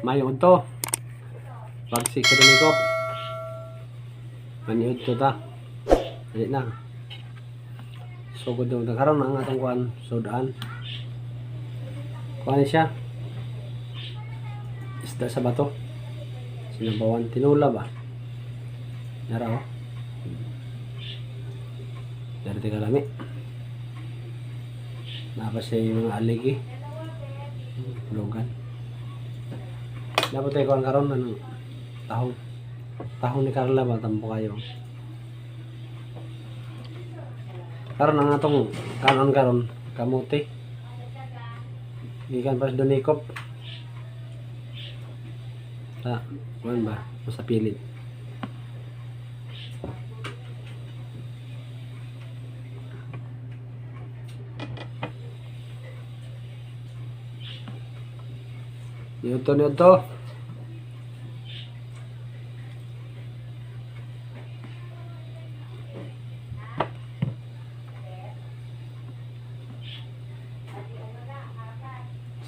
Mayo to. Bagsik sa dumikop. Maniud to ta. Dali na. Sugod na karon ang atong kuan sudan. Kuan siya. Isda sa bato. Sinabawan tinula ba? Nara oh. Dari tika lami. Napa siya yung mga aligi. Logan. Dapat tayo kuan karon ano tahong. Tahong ni Carla ba tampo kayo. Karon ang atong kanon karon kamuti. Gikan pa sa Donikop. Sa kuan ba? Sa pilit. Niudto, niudto.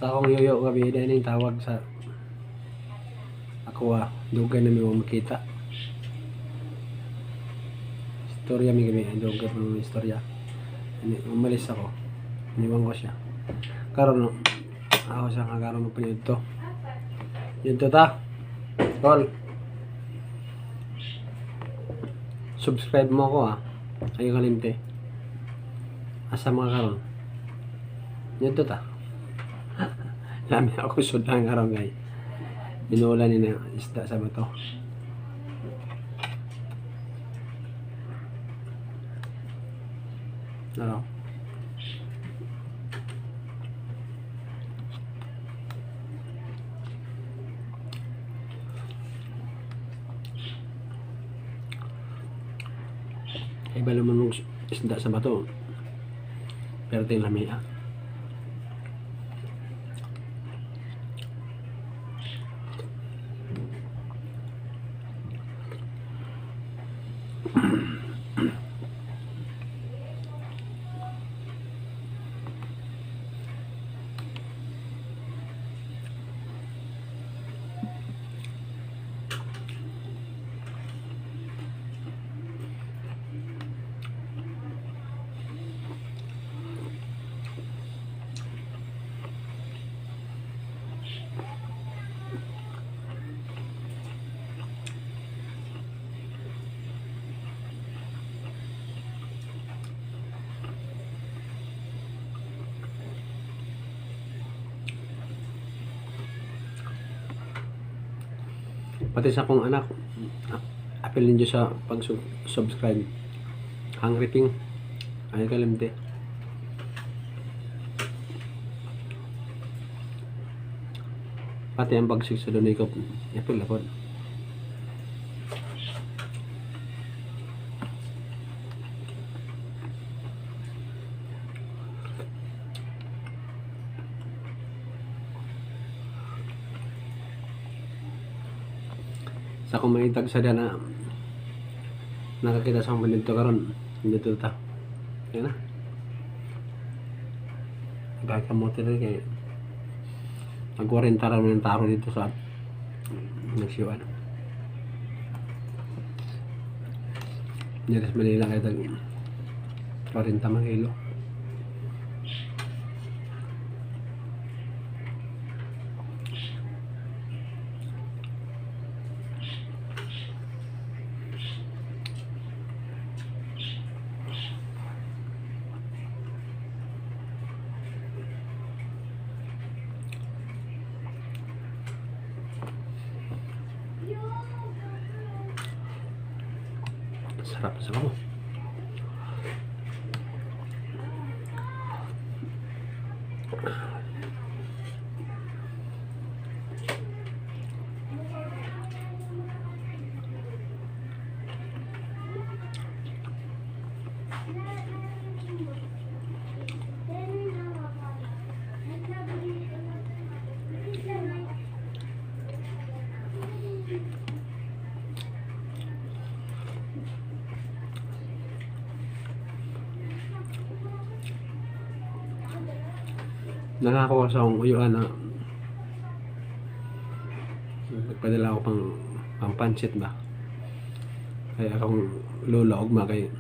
Sa akong yoyo gabi dahil yung tawag sa ako ah, dugay na mi mo makita. Istorya mi gabi, dugay pa mo istorya. Ani, umalis ako. Iniwan ko siya. Karon no, ako siya nga karon magpaniud to. Yun to ta. Tol. Subscribe mo ako ah. Ayaw kalimte. Asa mga karon. Yun to ta. Lami ako sudan karon kay. Binula ni na isda sa bato. Ano? Ay balo man mong isda sa bato. Pero ting lami ah. Pati sa akong anak, apil ninyo sa pag-subscribe. Hungry Ping. Ay kalimte. Pati ang bagsik sa Donikop, apil na po. Sa akong maitag sa na nakakita sa akong panito karon dito ta. Yan na. Nagkakamote rin kay nag-40 ra man ang taro dito sa nagsiwan. Dito sa Manila kay tag 40 man kilo. Sarap sa sabaw. Nangako ko sa akong uyuan na nagpadala ako pang pansit ba. Kaya akong lola ugma kay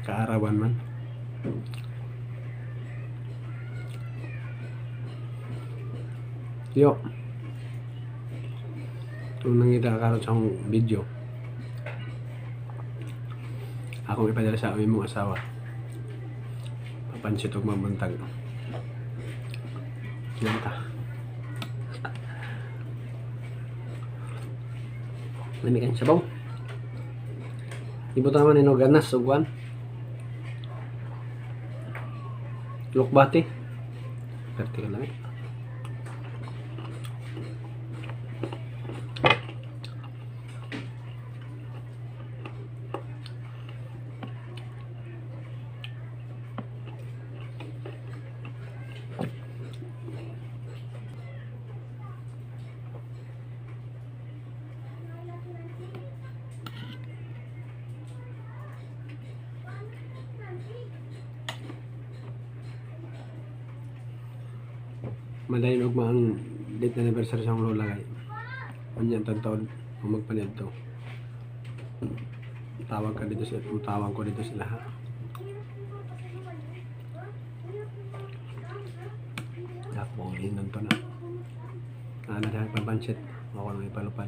kaarawan man. Yo. Kung nangita karon sa akong video, akong ipadala sa imong asawa. Papansit og mabuntag. Yan ta. Lami kayong sabaw. Ibutang man nino ganas ug kuan. Lukbati. Perti ka lami. Madayon ugma ang date na anniversary sa akong lola kay unya taon kung magpanidto. Tawag ka dito sa tawag ko dito sila ha. Ako ang hinon to na. Ano dahil papansit. Ako nang ipalupad.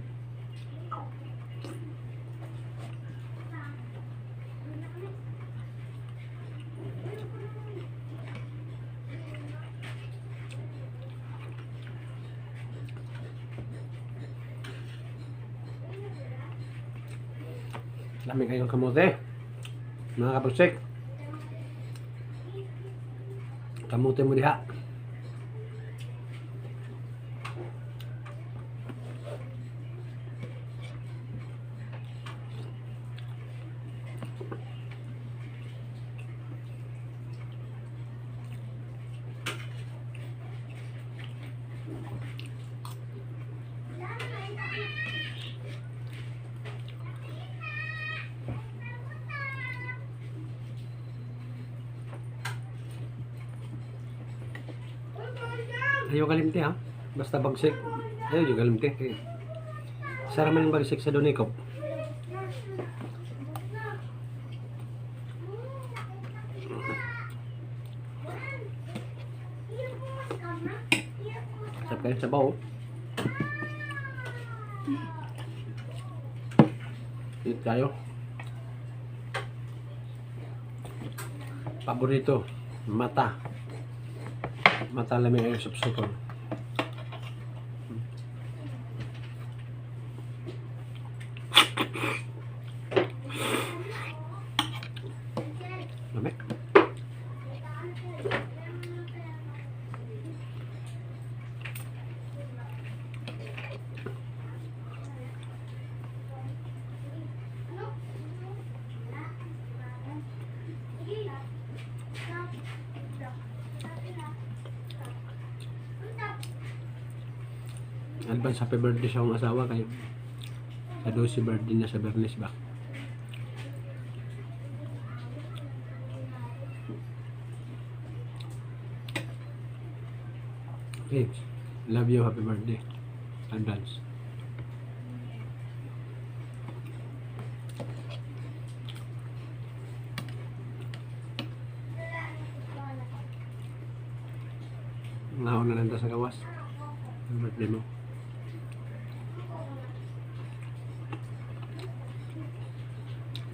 Lami kayong kamote. Mga kapuksik. Kamote mo diha. Ayaw kalimti ha. Basta bagsik. Ayaw yung kalimti. Eh. Sara man yung bagsik sa Donikop. Sarap kayo sabaw. Eat tayo. Paborito, mata. Mata lamig ay supsupon. Lamig. Advance happy birthday sa akong asawa kay sa 12 birthday niya sa Bernis ba. Okay. Love you, happy birthday. Advance. Nauna lang ta sa gawas. Happy birthday mo.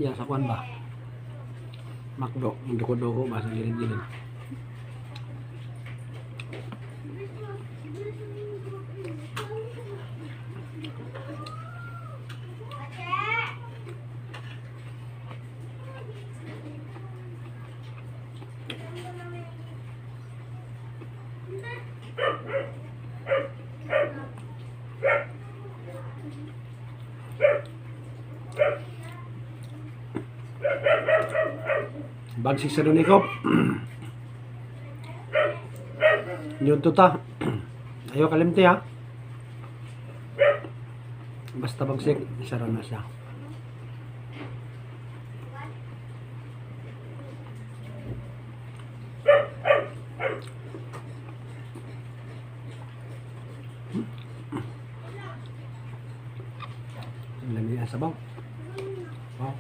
Ya, sa kwan ba? Makdo, duko-duko ba sa gilid-gilid. Bagsik sa Dunikop. Yun to ta. Ayaw kalimti ha. Basta bagsik, isa ra na siya. Lami ang sabaw. Wow.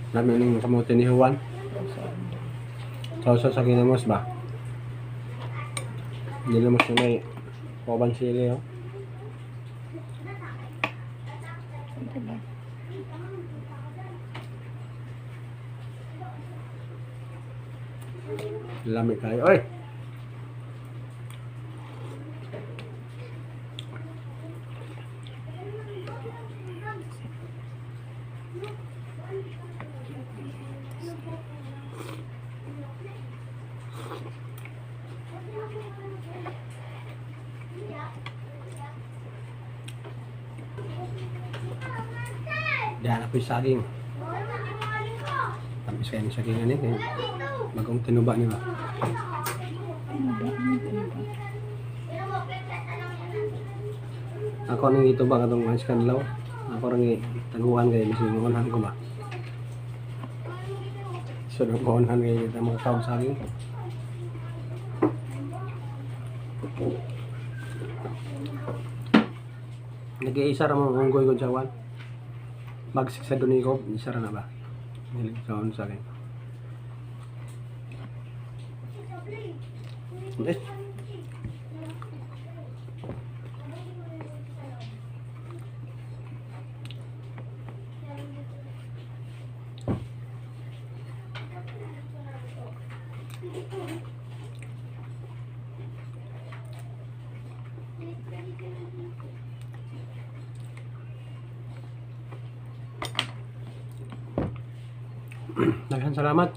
Lami ning kamote ni Juan. Sausa sa ginamos ba? Ginamos na may kubang sili oh. Ano ba? Lami kayo. Oy! Diyan ako yung saging. Tamis kayo ng saging ano eh. Bagong tinuba niyo ba? Ano ba? Ano ba? Ako nang ito ba katong ice kanlaw? Ako rang taguan kayo mas ingonhan ko ba? So nagkonhan kayo kita mga kaon saging. Nag-iisa ra mo unggoy ko jawan. Bagsik sa Dunikob, isa ra na ba? Nilig kaon saging. Eh, daghan salamat.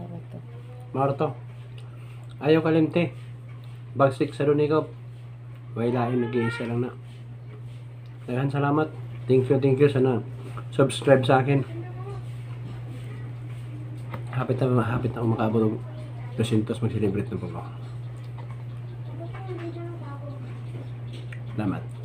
Marato. Marto. Ayaw kalimte. Bagsik sa Dunikob. Way lain, nag-iisa lang na. Daghan salamat. Thank you sana subscribe sa akin. Hapit na ako makaabot og 200, mag-celebrate na po ako. Salamat.